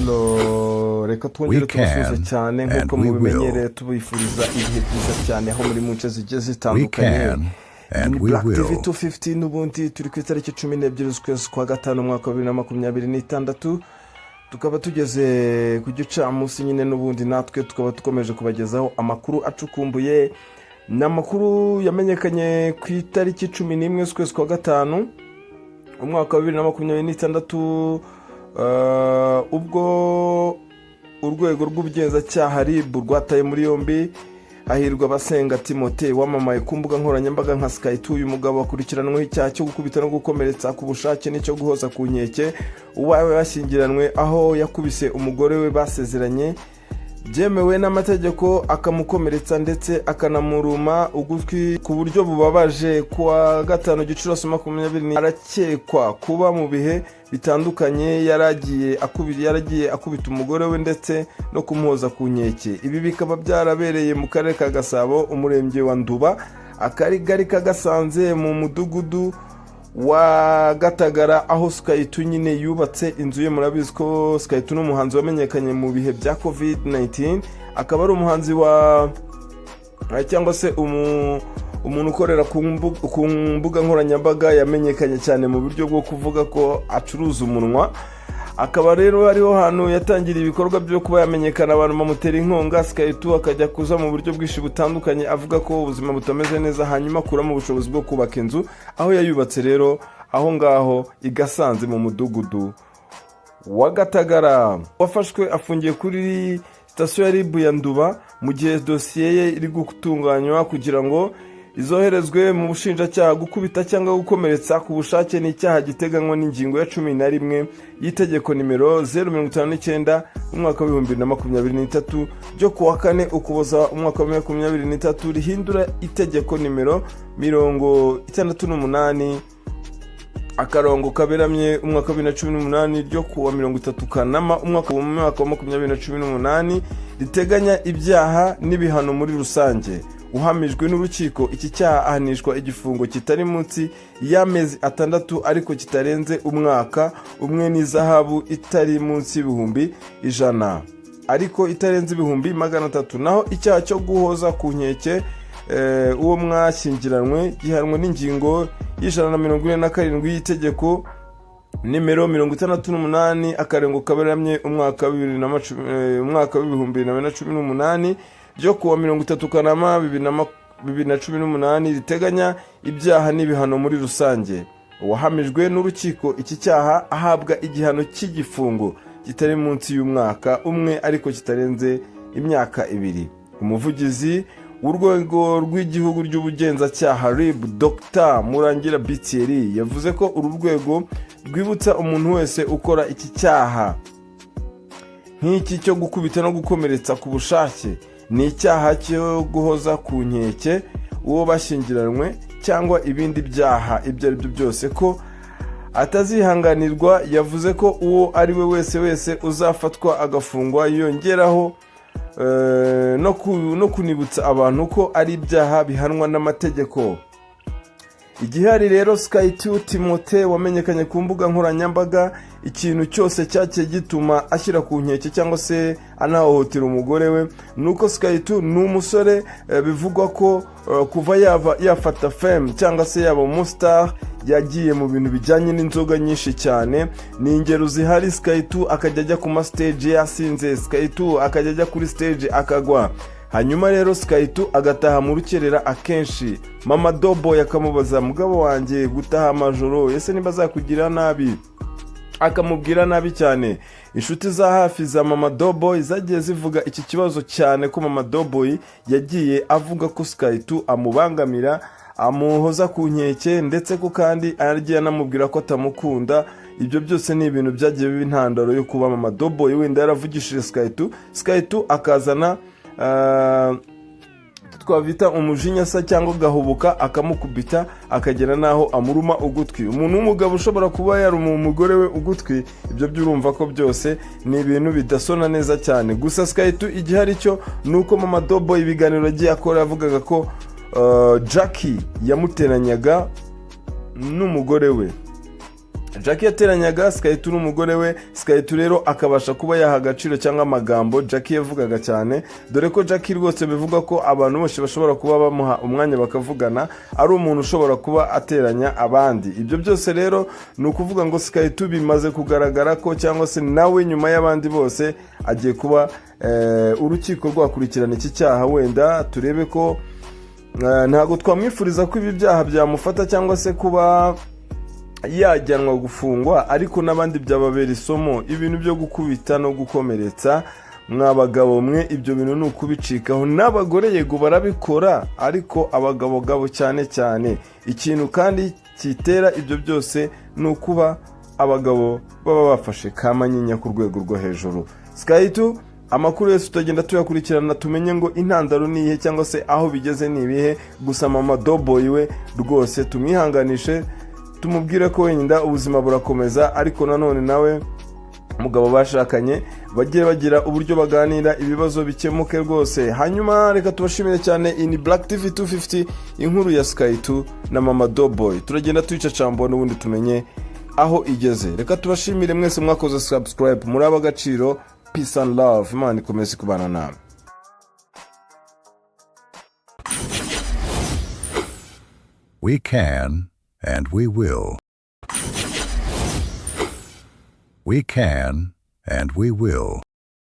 Hello, reka twongere We tubasuhuze can cyane and nk'uko we will. mubimenyereye, tubifuriza ibihe byiza cyane aho muri mu nce zigiye We zitandukanye. can and Ni we Black TV will. 250. N'ubundi turi ku itariki 12 z'ukwezi kwa gatanu, umwaka wa 2026, tukaba tugeze ku gicamunsi nyine. N'ubundi natwe tukaba dukomeje kubagezaho amakuru acukumbuye. Ni amakuru yamenyekanye ku itariki 11 z'ukwezi kwa gatanu, umwaka wa 2026, ubwo urwego rw'ubugenzacyaha RIB rwataye muri yombi Hahirwa Abasenga Timote, wamamaye ku mbuga nkoranyambaga nka Sky2. Uyu mugabo akurikiranweho icyaha cyo gukubita no gukomeretsa ku bushake n'icyo guhoza ku nkeke uwawe bashyingiranywe, aho yakubise umugore we basezeranye byemewe n'amategeko, akamukomeretsa ndetse akanamuruma ugutwi ku buryo bubabaje ku wa 5 Gicurasi 20. Arakekwa kuba mu bihe bitandukanye yaragiye akubita umugore we ndetse no kumuhoza ku nkeke. Ibi bikaba byarabereye mu Karere ka Gasabo, Umurenge wa Nduba, Akagari ka Gasanze, mu Mudugudu wa Gatagara, aho Sky2 nyine yubatse inzu ye. Murabizi ko Sky2 ni umuhanzi wamenyekanye mu bihe bya COVID 19, akaba ari umuhanzi wa cyangwa se umuntu ukorera ku mbuga nkoranyambaga, yamenyekanye cyane mu buryo bwo kuvuga ko acuruza umunwa. Akaba rero ariho hantu yatangiriye ibikorwa byo kuba yamenyekana, abantu bamutera inkunga. Sky2 akajya kuza mu buryo bwinshi butandukanye avuga ko ubuzima butameze neza, hanyuma akuramo ubushobozi bwo kubaka inzu, aho yayubatse rero aho ngaho i Gasanze mu Mudugudu wa Gatagara. Wafashwe afungiye kuri sitasiyo ya RIB ya Nduba mu gihe dosiye ye iri gutunganywa kugira ngo izoherezwe mu bushinjacyaha. Gukubita cyangwa gukomeretsa ku bushake ni icyaha giteganywa n'ingingo ya 11 y'itegeko nimero 059, umwaka wa 2023, ryo kuwa 4 Ukuboza, umwaka wa 2023, rihindura itegeko nimero 68 akarongo kaberamye, umwaka wa 2018, ryo kuwa 30 Kanama, umwaka mu mwaka wa 2018, riteganya ibyaha n'ibihano muri rusange. Uhamijwe n'urukiko iki cyaha ahanishwa igifungo kitari munsi y'amezi 6 ariko kitarenze umwaka umwe, n'ihazabu itari munsi y'100,000 ariko itarenze 300,000. Naho icyaha cyo guhoza ku nkeke uwo mwashyingiranywe gihanwa n'ingingo y'147 y'itegeko nimero 68 akarengo kaberamye, umwaka wa 2018, ryo kuwa 30 Kanama 2018, riteganya ibyaha n'ibihano muri rusange. Uwahamijwe n'urukiko iki cyaha ahabwa igihano cy'igifungo kitari munsi y'umwaka umwe ariko kitarenze imyaka 2. Umuvugizi w'Urwego rw'Igihugu ry'Ubugenzacyaha RIB, Dr Murangira B Thierry, yavuze ko uru rwego rwibutsa umuntu wese ukora iki cyaha nk'iki cyo gukubita no gukomeretsa ku bushake, ni icyaha cyo guhoza ku nkeke uwo bashyingiranywe cyangwa ibindi byaha ibyo ari byo byose, ko atazihanganirwa. Yavuze ko uwo ari we wese wese uzafatwa agafungwa, yongeraho no kunibutsa abantu ko ari ibyaha bihanwa n'amategeko. Igihari rero, Sky2 Timote wamenyekanye ku mbuga nkoranyambaga, ikintu cyose cyagiye gituma ashyira ku nkeke cyangwa se anahohotera umugore we, ni uko Sky2 ni umusore bivugwa ko kuva yava yafata fame cyangwa se yaba umustar, yagiye mu bintu bijyanye n'inzoga nyinshi cyane. Ni ingero zihari. Sky2 akajya ajya ku ma stage yasinze, Sky2 akajya ajya kuri stage akagwa. Hanyuma rero Sky2 agataha mu rukerera akenshi, Mama Dobo yakamubaza: "Mugabo wanjye, gutaha amajoro, ese niba azakugira nabi?" Akamubwira nabi cyane. Inshuti za hafi za Mama Doboy zagiye zivuga iki kibazo cyane, ko Mama Doboy yagiye avuga ko Sky2 amubangamira, amuhoza ku nkeke, ndetse ko kandi yagiye anamubwira ko atamukunda. Ibyo byose ni ibintu byagiye biba intandaro yo kuba Mama Doboy wenda yaravugishije Sky2, Sky2 akazana twavita umujinya sa cyangwa agahubuka, akamukubita, akagera n'aho amuruma ugutwi. Umuntu w'umugabo ushobora kuba yaruma umugore we ugutwi, ibyo byurumva ko byose ni ibintu bidasona neza cyane. Gusa Sky2 igihari cyo ni uko Mama Dobo ibiganiro yagiye akora yavugaga ko Jackie yamuteranyaga n'umugore we. Jackie yateranyaga Sky2 n'umugore we. Sky2 rero akabasha kuba yaha agaciro cyangwa amagambo Jackie yavugaga cyane, dore ko Jackie rwose bivuga ko abantu bose bashobora kuba bamuha umwanya bakavugana, ari umuntu ushobora kuba ateranya abandi. Ibyo byose rero ni ukuvuga ngo Sky2 bimaze kugaragara ko, cyangwa se nawe nyuma y'abandi bose agiye kuba urukiko rwakurikirana iki cyaha. Wenda turebe ko ntabwo twamwifuriza ko ibi byaha byamufata cyangwa se kuba yajyanwa gufungwa, ariko n'abandi byababera isomo. Ibintu byo gukubita no gukomeretsa, mwa bagabo mwe, ibyo bintu ni ukubicikaho. N'abagore yego barabikora, ariko abagabo gabo cyane cyane. Ikintu kandi kitera ibyo byose ni ukuba abagabo baba bafashe kamanyinya ku rwego rwo hejuru. Sky2, amakuru yose tutagenda tuyakurikirana, tumenye ngo intandaro ni iyihe cyangwa se aho bigeze ni ibihe. Gusa mama Doboy we rwose tumwihanganishe, tumubwire ko wenda ubuzima burakomeza, ariko nanone nawe umugabo bashakanye bajye bagira uburyo baganira, ibibazo bikemuke rwose. Hanyuma reka tubashimire cyane. Ini Black TV 250. Inkuru ya Sky2 na mama Doboy turagenda tuyicacambura n'ubundi tumenye aho igeze. Reka tubashimire mwese mwakoze subscribe, muri ab'agaciro. Peace and love, Imana ikomeze kubana nawe. We can and we will. We can and we will.